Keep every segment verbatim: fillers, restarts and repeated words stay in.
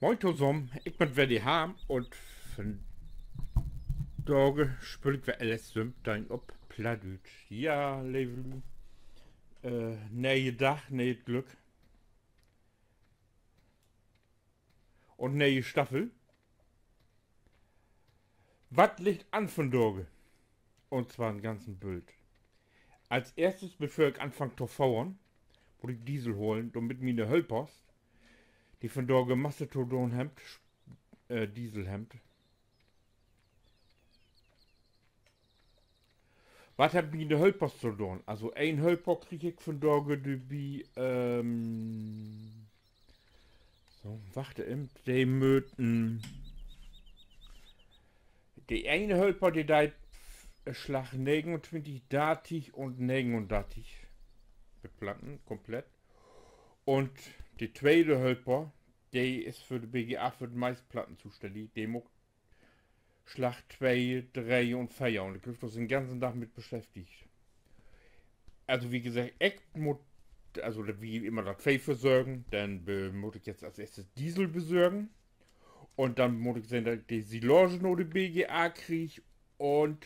Moin tosamen, ik bün weer de Harm un vandage speel ik weer L S söventeihn op Plattdüütsch. Ja, leve Lüüd, äh, nee'e Dag, nee'et Glück. Un nee'e Staffel. Wat liggt an vandage? Un zwar en ganzen Bült. As eerstes, bevör ik anfang to fohren, mutt ik Diesel holen, dormit miene Hölpers, de vandage Masse to doon hebbt, äh, Diesel hebbt. Wat hebbt miene Hölpers to doon? Also, een Hölper krieg ik vandage, de bi, ähm, so, wacht even, de mööt, de ene Hölper, de deit Slag negenuntwintig, dartig un negenundartig beplatten, komplett. Un de tweede Hölper, de is för de B G A för de meiste Platten tostännig. De maakt Slag twee, dree un veer. Un ik glööv, dor is de den ganzen Dag mit beschäftigt. Also, wie geseggt, ik mutt, also, dat, wie immer dat Veeh versorgen, denn be-, mutt ik jetzt as eerstes Diesel besorgen. Un denn mutt ik sehn, dat ik de Silage na de B G A krieg. Un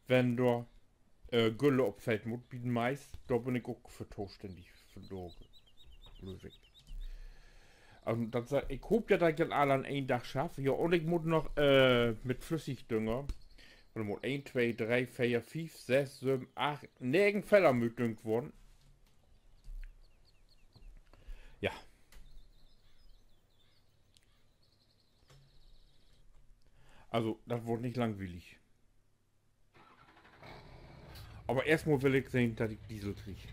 wenn dor, äh, Gülle op Feld mutt bi den Mais, dor bün ik ok för tostännig, för dor, glööv ik. Also, dat sa-, ik hoop ja, dat ik dat all an een Dag schaff. Ja, un ik mutt noch, äh, mit Flüssigdünger. Un denn mutt een, twee, dree, veer, fief, sess, söven, acht, negen Feller mööt düngt worrn. Ja. Also, dat word nich langwielig. Aver eerstmal will ik sehn, dat ik Diesel krieg.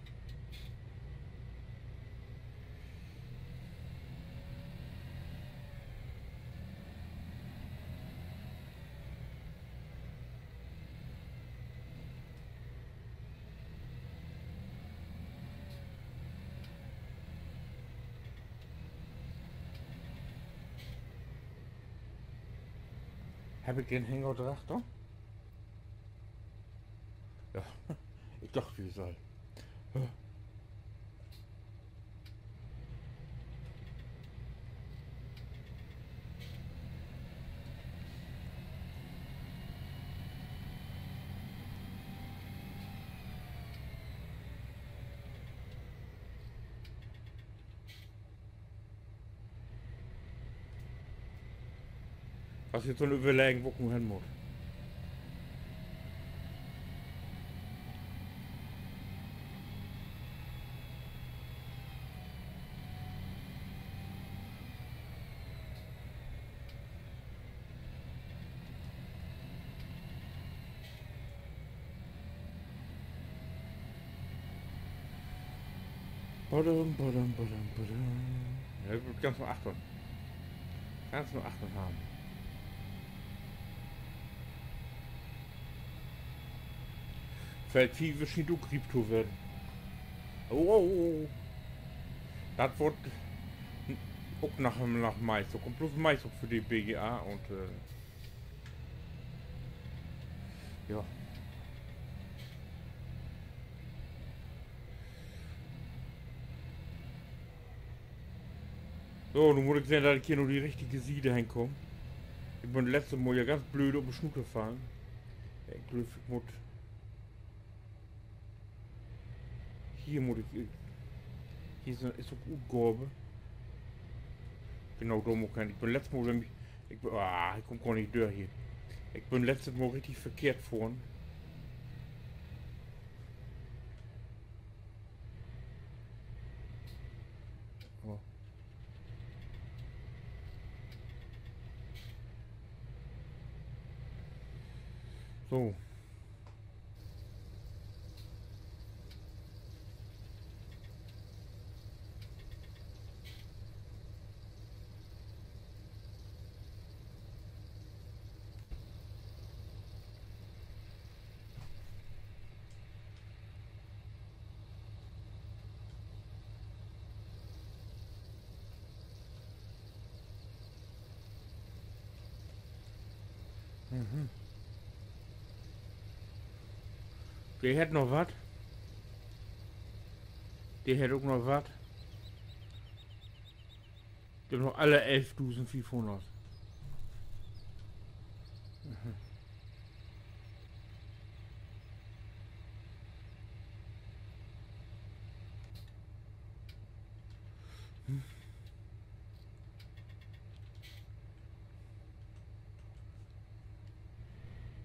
Hebb ik den Hänger drachter? Ja, ik dach, wi sall. As ik so'n Överleggen, wo ik nu hen mutt. Badam, badam, badam, badam. Ja, ik mutt ganz na achtern. Ganz na achtern harrn. Feld fief schient ok riep to ween. Oh, oh, oh. Dat word ok na, na Mais. Dor kummt bloots Mais op för de B G A un, äh, ja. So, nu mutt ik sehn, dat ik hier na de richtige Siede henkaam. Ik bün letzte Mal ja ganz blööd op de Snuut fallen. Ik glööv, ik mutt, hier mutt ik, hier is, is ok Utgaav. Genau, dor mutt ik hen. Ik bün letzte Mal, wenn ik, ik, ah, ik kumm gor nich dör hier. Ik bün letzte Mal richtig verkehrt fohren. Oh. So. Mhm. De hett noch wat. De hett ok noch wat. De hebbt noch alle elfdusendfiefhunnert.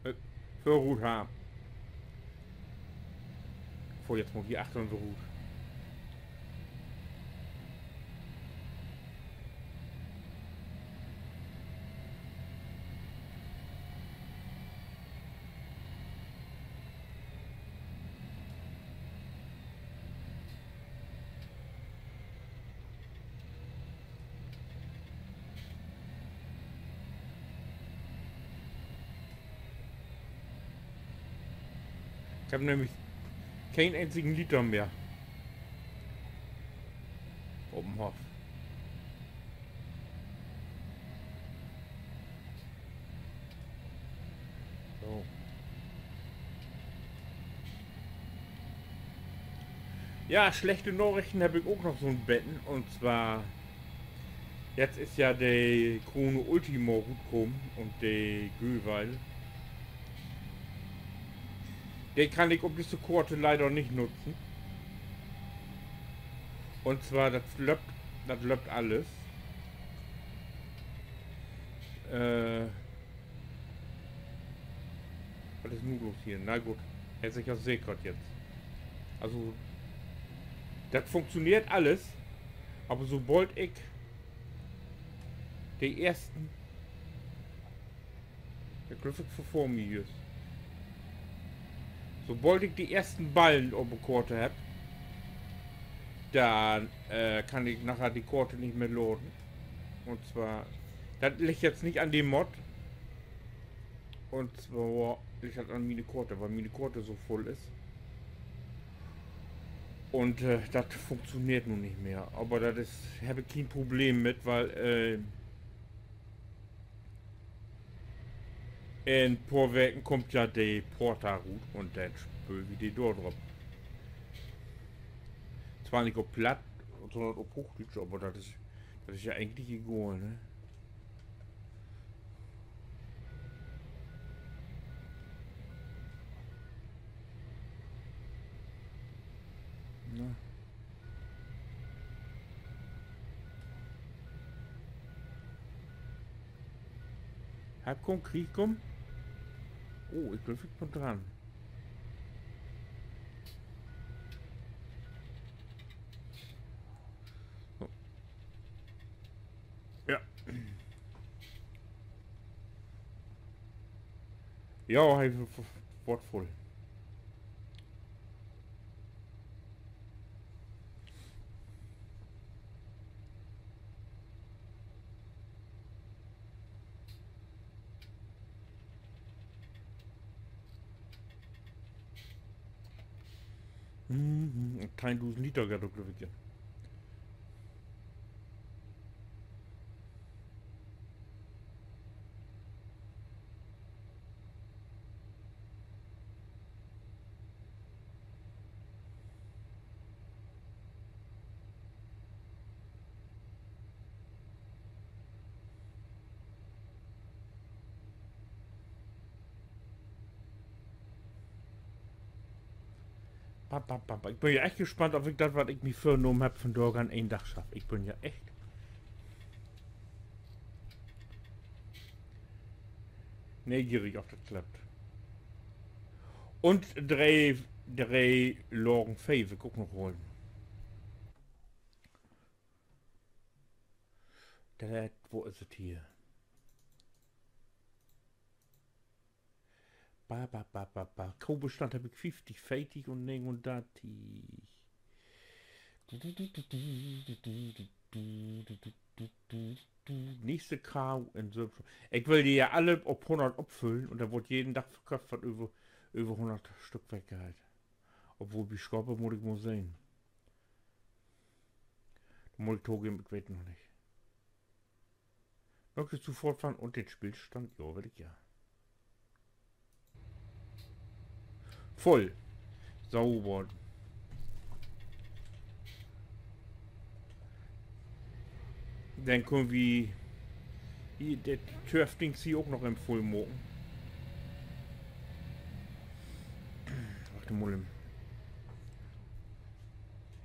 Äh, vörut harrn. Vör jetzt mal hier achtern vörut. Ik heff nämlich keen eenzigen Liter mehr op'n Hoff. So. Ja, slechte Narichten heff ik ok noch so'n beten. Un zwar, jetzt is ja de Krone Ultima rutkamen un de Göweil. De kann ik op disse Koort leider nich nutzen. Un zwar, dat löppt, dat löppt allens. Äh, wat is nu los hier? Na goot, hett sik ja sekert jetzt. Also, dat funktioneert allens, aver sobald ik de eersten, ik glööv, ik verfohr mi jüst. Sobald ik de eersten Ballen op de Koort hebb, denn, äh, kann ik naher de Koort nich mehr laden. Un zwar, dat liggt jetzt nich an de Mod. Un zwar liggt dat an miene Koort, wiel miene Koort so vull is. Un, äh, dat funktioneert nu nich mehr. Aver dat is, heff ik keen Problem mit, wiel, äh, in poor Weken kummt ja de Porta rut un denn spöölt wi de dor drop. Zwar nich op Platt, sünnern op Hoochdüütsch, aver dat is, dat is ja egentlich egal, ne? Na. Hebb ik hum, krieg ik hum? Oh, ik glööv, ik bün dran. So. Ja. Ja, he w-, w-, word vull. Mhm, teihndusend Liter geiht ok, glööv ik, ja. Bap, bap, bap. Ik bün ja echt gespannt, of ik dat, wat ik mi vörnahmen hebb, vandaag an een Dag schaff. Ik bün ja echt neegierig, of dat klappt. Un dree, dree Lagen Vee will ik ok noch holen. Dat, wo is dat hier? Ba, ba, ba, ba, ba. Kobestand hebb ik fieftig, veertig un negenundartig. Nächste Kau in Sülvst-. Ik will de ja alle op hunnert opfüllen un denn word jeden Dag verköfft, wat över, över hunnert Stück weggeiht. Obwohl, bi Schaap mutt ik mal sehn. Dor mutt ik togeven, ik weet noch nich. Möchtest du fortfahren und den Spielstand? Jo, will ik ja. Vull. Sauber. Denn köönt wi hier dat Törfdings hier ok noch even vull maken. Wacht mal even.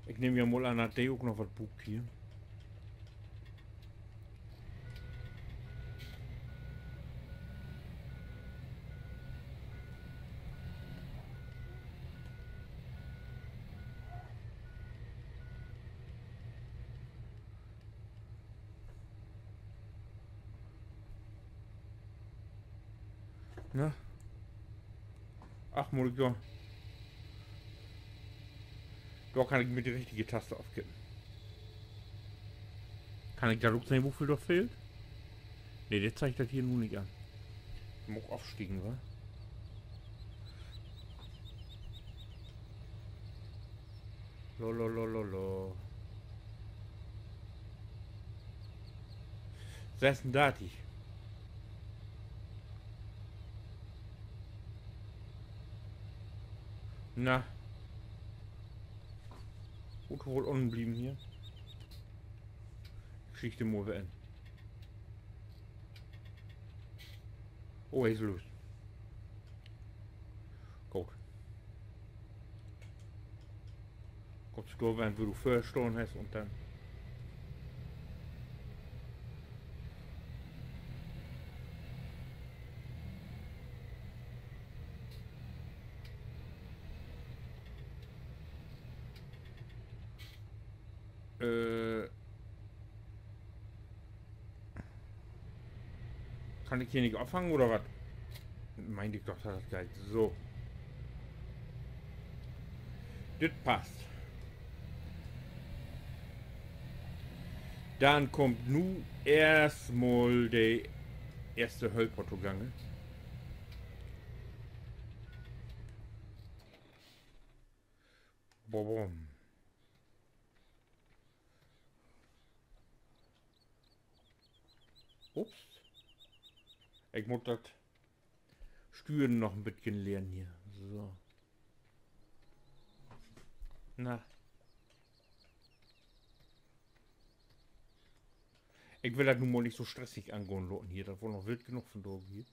Ik nehm ja mal an, dat de ok noch wat bruukt hier. Na? Ach, mutt ik dor. Dor kann ik mit de richtige Taste afkippen. Kann ik dat ok sehn, woveel dor fehlt? Nee, de zeigt dat hier nu nich an. Mutt ik afstiegen, wa? Lalalala. Sössundörtig. Na. Goot, woll ünnen blieven hier. Ik schiet de mal weer in. Oh, he is los. Goot. Kummst dor, wenn du vörstahn hest un denn. Äh. Kann ik hier nich afhangen oder wat? Meen ik doch, dat dat geiht. So. Dit passt. Denn kummt nu eerstmal de eerste Hölper togangen. Bom, bom. Ups. Ik mutt dat Stüren noch en beten lehren hier. So. Na. Ik will dat nu mal nich so stressig angahn laten hier. Dat weer noch wild genoog vandaag hier.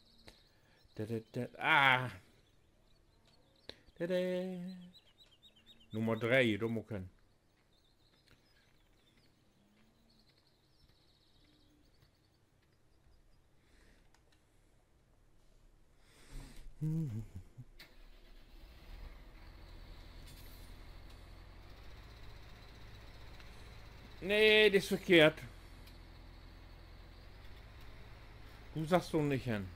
Da, da, da, ah. Da, da. Nummer dree, dor mutt ik hen. Nee, dat is verkehrt. Du saggst doch nich hen.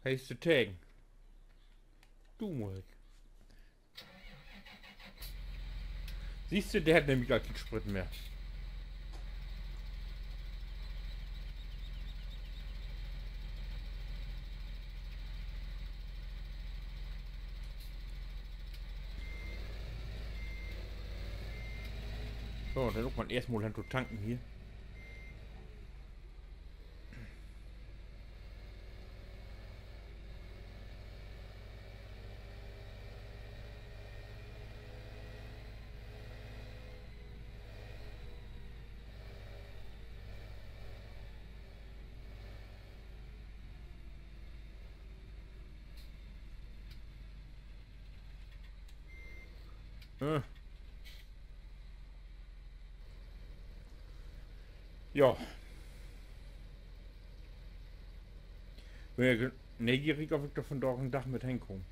He is dor tegen. Du, Mike. Sühst du, de hett nämlich gor keen Sprit mehr. So, denn ok man eerstmal hen to tanken hier. Äh. Ja. Bün ja neegierig, of ik dor vandaag en Dag mit henkaam.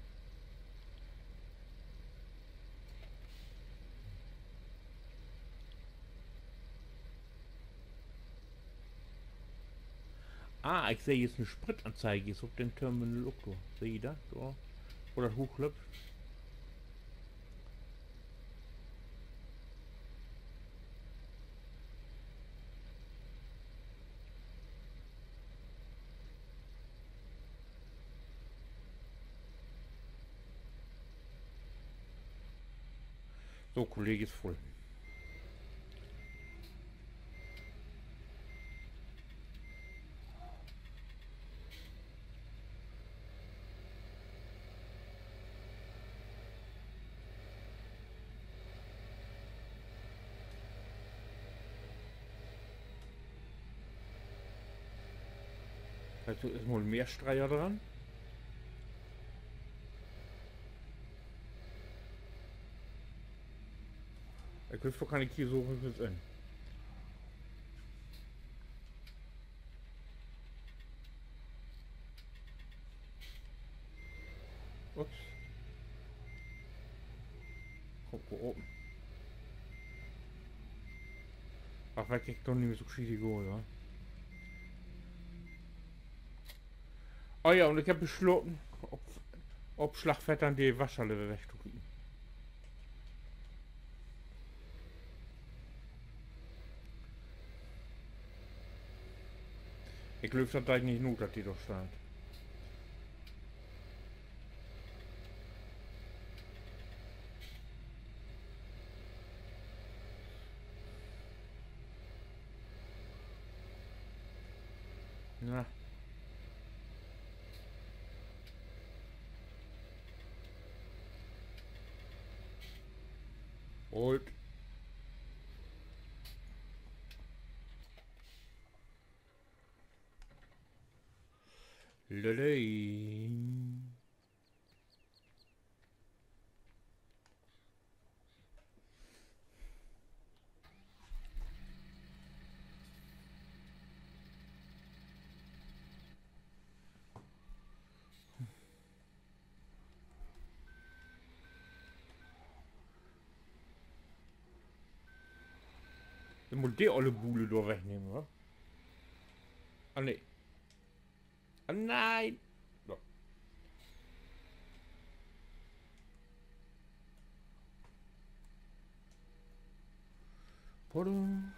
Ah, ik seh nu, Spritanzeige is op den Terminal ok dor. Seht ji dat? Dor, wo dat hooch löppt. So, Kollege is vull. Also is mal mehr Streier dran. Ik glööv, dor kann ik hier so rückwärts in. Ups. Kummt woll open. Ach, weet ik doch nich mehr so schiet, egal, ja. Oh ja, un ik heff besloten, op, op Slagfedern de Wasserlevel wegtokieken. Ik glööv, dat deit nich noot, dat de dor steiht. Na. Holt. Lelei. Ik mutt de olle Bule dor wegnehmen, wa? Ah, nee. Ah, nee. So. Pardon.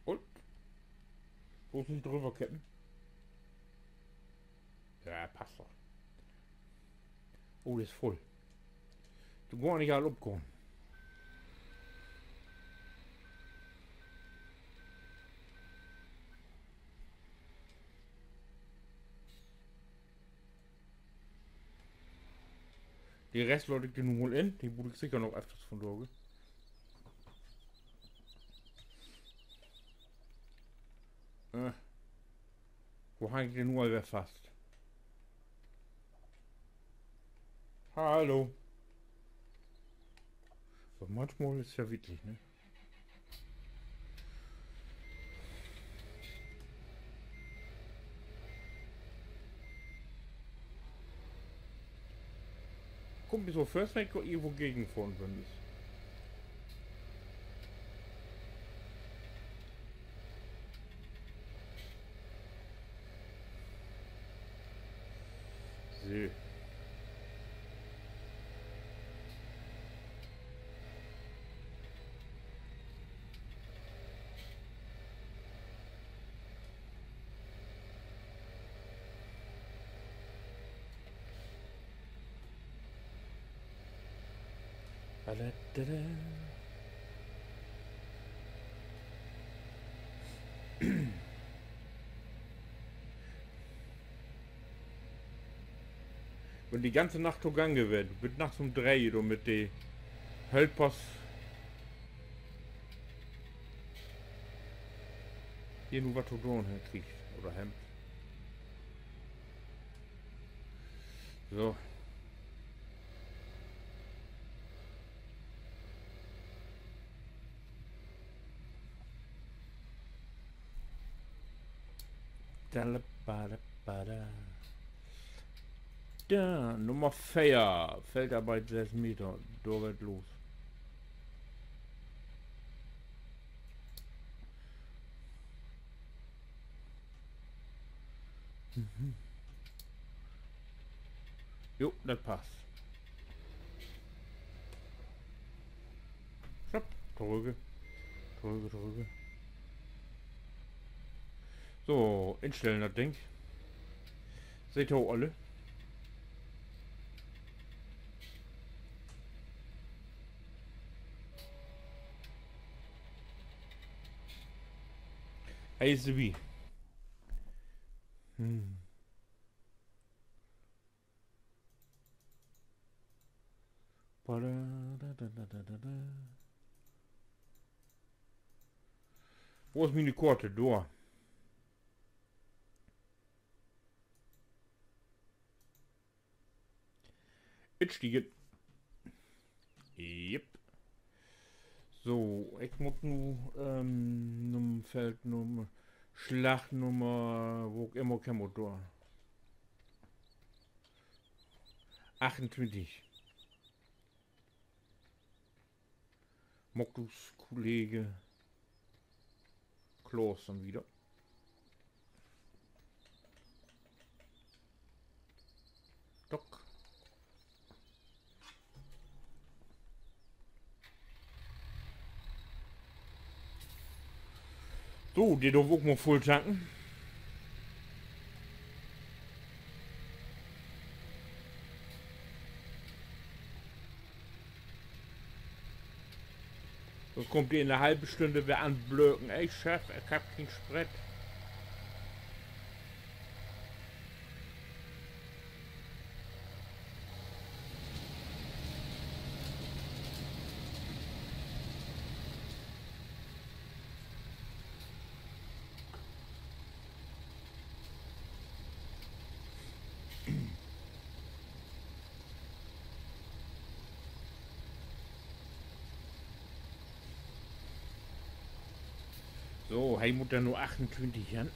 Un? Wo is de dröver kippen? Ja, passt doch. Oh, de is vull. Du gor nich all opgahn. De Rest laat ik dor nu mal in. De bruuk ik seker noch öfters vundaag. Äh. Wo hang ik denn nu al weer fast? Hallo. Aver manchmal is ja wirklich, ne? Kummt mi so vör, as wenn ik dor irgendwo gegenfohren bün. So. Wenn de ganze Nacht togang ween, bit nachts um dree, dor mit de Helpers hier nu wat to doon hett, kriggt oder hebbt. So. Da, da, ba, da, ba, da. Da, Nummer veer. Feldarbeit söss Meter. Dor geiht los. Mhm. Jo, dat passt. Stopp. Torügge. Torügge, torügge. So, instellen dat Ding. Seht ji ok alle. He is dorbi. Hm. Wo is miene Koort? Dor. Utstiegen. Jep. So, ik mutt nu, ähm, Nummer, Feldnummer, Slagnummer, wo ok immer, ok immer dor. Achtuntwintig. Maakt us Kollege Klaas denn wieder. Dock. So, de dröff wi ok mal vull tanken. Sünst kummt de in 'ne halve Stünn weer anblöken: Ey, Chef, ik heff keen Sprit. So, he mutt denn nu achtuntwintig hen.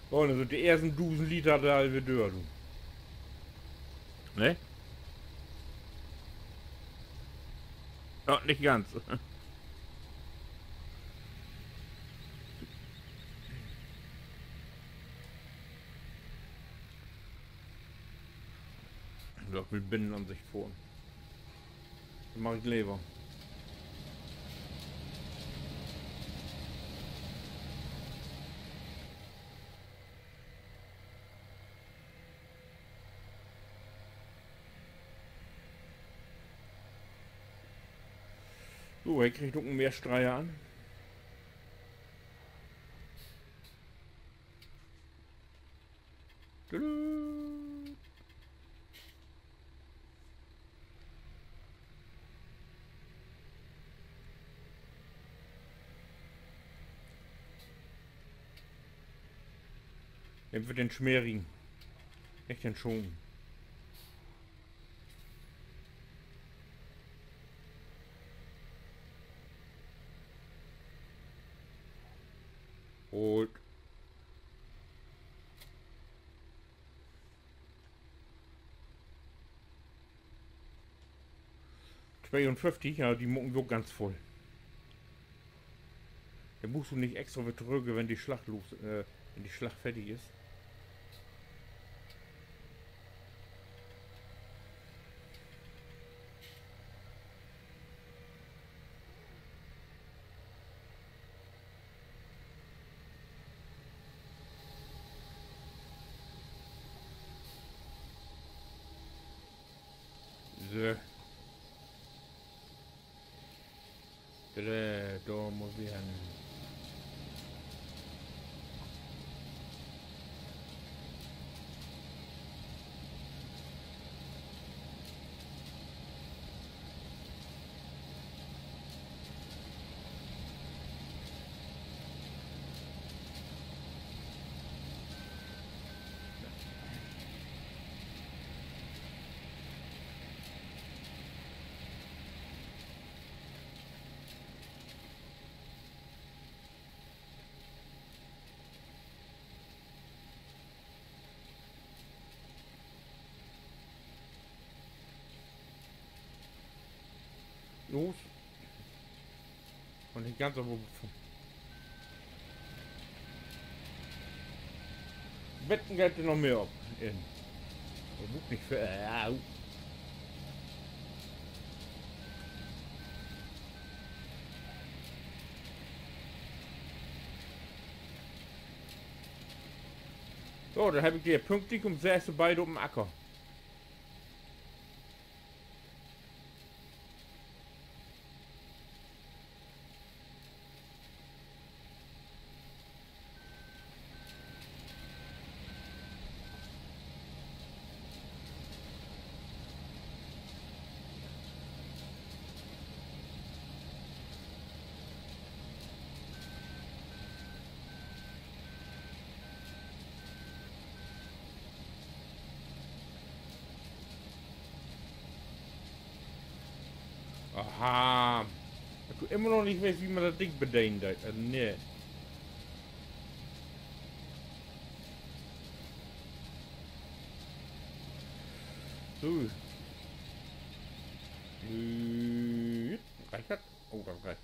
Oh, denn sünd de eersten dusend Liter dor al weer dör, du. Ne? Ja, nich ganz. Ja, ik will Binnenansicht fohren. Dat mag ik lever. So, he kriggt ok en Meerstreier an. Tüdü. Nehmen wi den Schmeerigen. Echt den Schonen. Holt. Tweeunföfftig, ja, de maken wi ok ganz vull. Denn muttst du nich extra weer trügg, wenn de Slag los, äh, wenn de Slag fardig is. So. Dor, dor mutt wi hen. Los. Un de ganze Wo-, Wetten geiht dor noch mehr op in. Dat mutt nich för, äh, au. So, denn heff ik de pünktlich um söss beide op 'n Acker. Aha. Dat du immer noch nich weetst, wo man dat Ding bedenen deit. Äh, nee. So. Äh, reicht dat? Oh, dat reicht.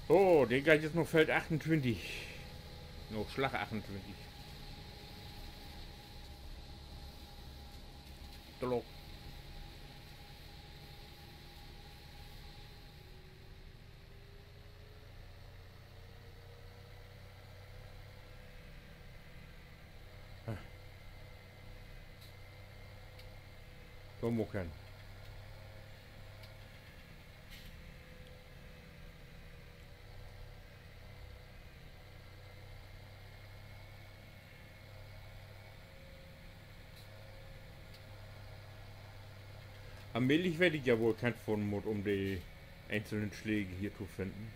So, de geiht jetzt na Feld achtentwintig. Na Slag achtentwintig. Klock. So mutt ik hen. Allmählich weet ik ja, wo ik hen fahren mutt, um de eenzelnen Släge hier to finnen.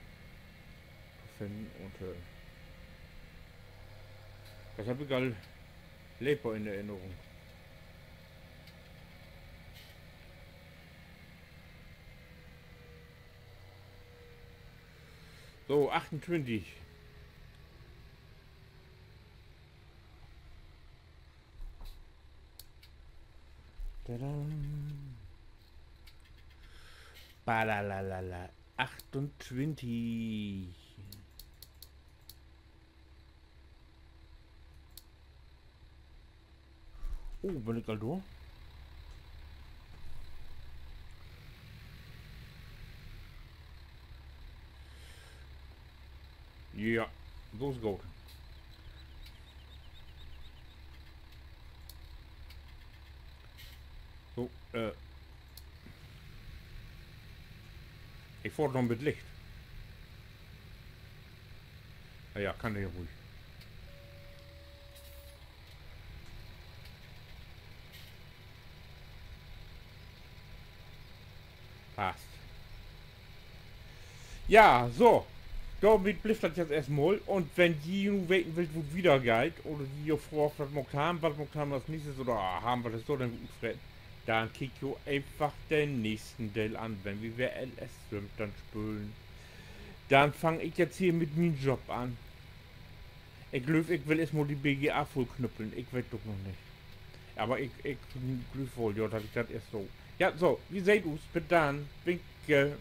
To finnen un, äh, dat heff ik al leper in Erinnerung. So, achtentwintig. Tada. Balalalala. Achtuntwintig. Oh, bün ik al dor? Ja, so is goot. So, äh. Ik fahr noch mit Licht. Na ja, kann de ja ruhig. Passt. Ja, so. Dormit blifft dat jetzt eerstmal. Un wenn ji nu weten wüllt, wo dat wiedergeiht, oder ji jo fraagt, wat maakt wi, wat maakt wi as nächstes, oder, ah, hebbt wi dat so denn utfreten, denn kiekt jo eenfach den nächsten Deel an, wenn wi weer L S söventeihn spölen. Denn fang ik jetzt hier mit mien Job an. Ik glööv, ik will eerstmal de B G A vullknüppeln. Ik weet dat noch nich. Aver ik, ik glööv woll, ja, dat ik dat eerst so. Ja, so, wi seht us. Bit dann. Winke.